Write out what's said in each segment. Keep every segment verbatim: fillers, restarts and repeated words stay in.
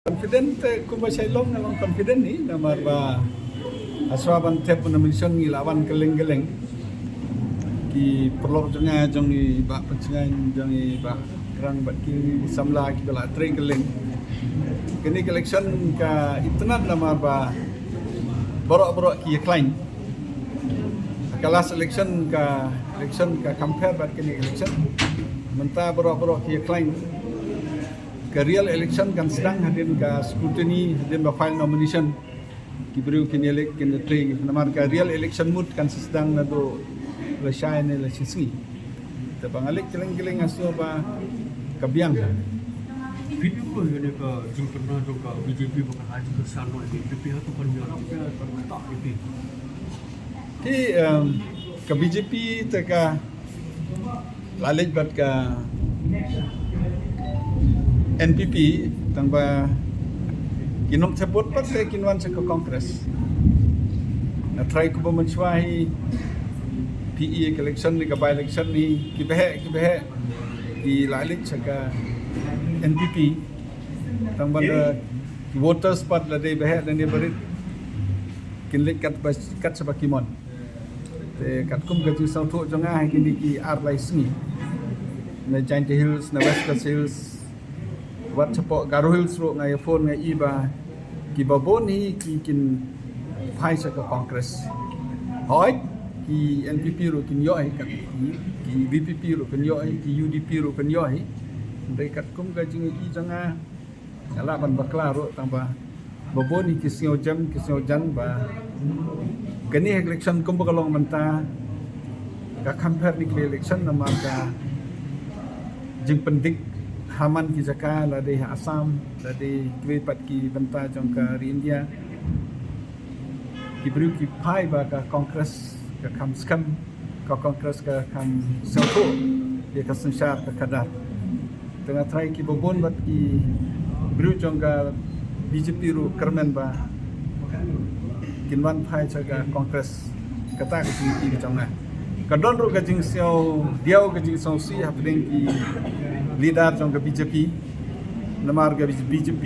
Confident te kumba shai long nga long confident hi namar ba hashwa ban thep nomination ngi la wan kylleng kylleng. Ki paralok jong nga jong i Bah Pynshngaiñ jong i Bah Krang bad ki samla kiba la trei kylleng. Kane ka election ka itynnad namar ba baroh baroh ki ïakhlaiñ. Ka last election ka election ka compare bad kane election. Mynta baroh baroh ki ïakhlaiñ. Ka real election kan sdang hadien ka scrutiny hadien ba file nomination. Ki briew kin ïaleh kin trei namar ka real election mut kan sdang naduh lashai ne lashisngi. Te ba nga leh kylleng kylleng nga sngew ba ka biang. Phi tip ko ïa kane ka jingpynbna jong ka B J P ba ka ha jingkyrshan noh ïa ka B J P ha tu kan ïa ka kan ta ïa phi. Ki em, ka B J P te ka la leit bad ka N P P tang ba ki nongthep vote pat te kin wan sha ka Congress. Nga trai kumba mynshuwa hi phi i ka election ne ka by election ne ki baheh ki baheh ki la leit sha ka N P P tang ba da ki voters pat la dei baheh da ne barit kin leit kat ba kat sha ba ki mon. Te katkum ka jingsngewthuh jong nga ha kine ki ar lai sngi na Jaintia Hills na West Khasi Hills wat shapoh Garo Hills ruh nga ïa phone nga i ba kiba bun hi ki kin phai sha ka Congress. Hooid ki N P P ruh kin ïoh hi kat ki, ki V P P ruh kin ïoh hi, ki U D P ruh kin ïoh hi. Hynrei katkum ka jingïohi jong nga nga lah ban bakla ruh tang ba ba bun hi ki sngew jem ki sngew jan ba kane election kumba ka long mynta ka compare ne ki election namar ka jingpyndik ha man ki jaka la dei ha Assam la dei kiwei pat ki bynta jong ka ri India. Ki briew ki phai ba ka Congress ka kham skhem ka Congress ka kham sngewthuh ïa ka synshar ka khadar. Te nga trai kiba bun bad ki briew jong ka B J P ruh kyrmen ba kin wan phai sha ka Congress. Kata ka jingïohi ka jong nga. Ka don ruh ka jingsngewdiaw ka jingsngewsih hapdeng ki leader jong ka B J P. Namar ka B J P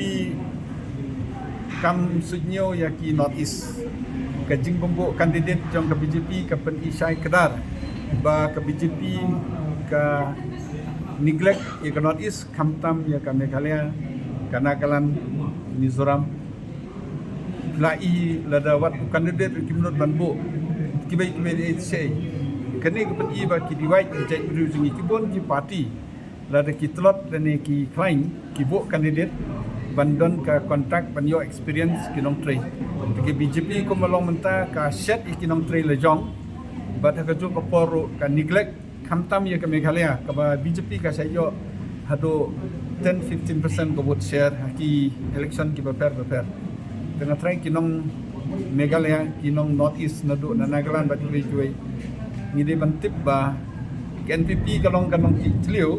kam suidñiew ïa ki North East. Ka jingbymbuh candidate jong ka B J P ka pyni shai kdar ba ka B J P ka neglect ïa ka North East khamtam ïa ka Meghalaya, ka Nagaland, Mizoram. La i lada wat u candidate ruh kim nud ban buh kiwei kiwei de ei. Kane ka pyni ba ki divide ki jaitbynriew jong ngi ki bun ki party. Lada ki tlot lane ki khlaiñ ki buh candidate ban don ka contact ban ïoh experience ki nongtrei. Te ka B J P kumba long mynta ka shet ïa ki nongtrei la jong bad ha kajuh ka por ruh ka neglect khamtam ïa ka Meghalaya kaba B J P ka sa ïoh haduh ten fifteen percent ka vote share ha ki election kiba pher ba pher. Te nga trai ki nong Meghalaya ki nong North East naduh na Nagaland bad kiwei kiwei ngi dei ban tip ba ka N P P ka long ka nongthied thliew.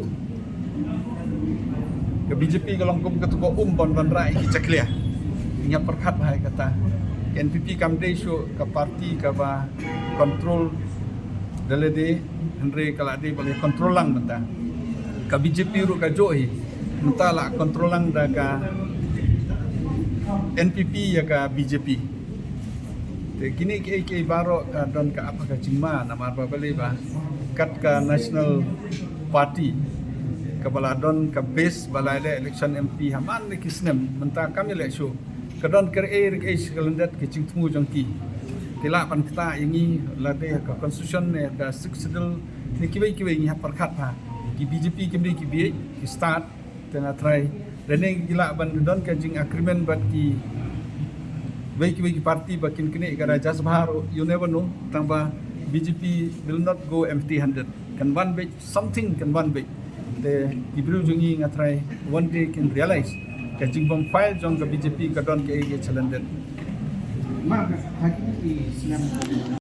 Ka B J P ka long kum katu ka um ban ban rah ïa ki jakhlia. Ngi ïa pyrkhat bha ïa kata. Ka N P P kam dei shuh ka party kaba control da lade hynrei ka la dei ba la control lang mynta. Ka B J P ruh ka juh hi mynta la control lang da ka N P P ïa ka B J P. Te kine kiei kiei baroh ka don ka ap ka jingma namar ba balei ba kat ka National Party kaba la don ka base ba la leh election M P ha man la ki snem mynta kam ïaleh shuh. Ka don ka riei riei sha ka lyndet ka jingthmu jong ki. Ki lah ban ktah ïa ngi lade ha ka constitution ne ka Sixth Schedule ne kiwei kiwei ngi hap pyrkhat bha. Ki B J P kim dei ki bieit ki stad. Te nga trai lane ki lah ban don ka jing agreement bad kiwei kiwei ki party ba kin knieh ka Rajya Sabha ruh, you never know. Tang ba B J P will not go empty handed. Kan wan beit something kan wan beit. Te ki briew jong ngi nga trai one day kin realize ka jingbym fail jong ka B J P ka don kaei kaei sha lyndet. Ma ka ha kine ki snem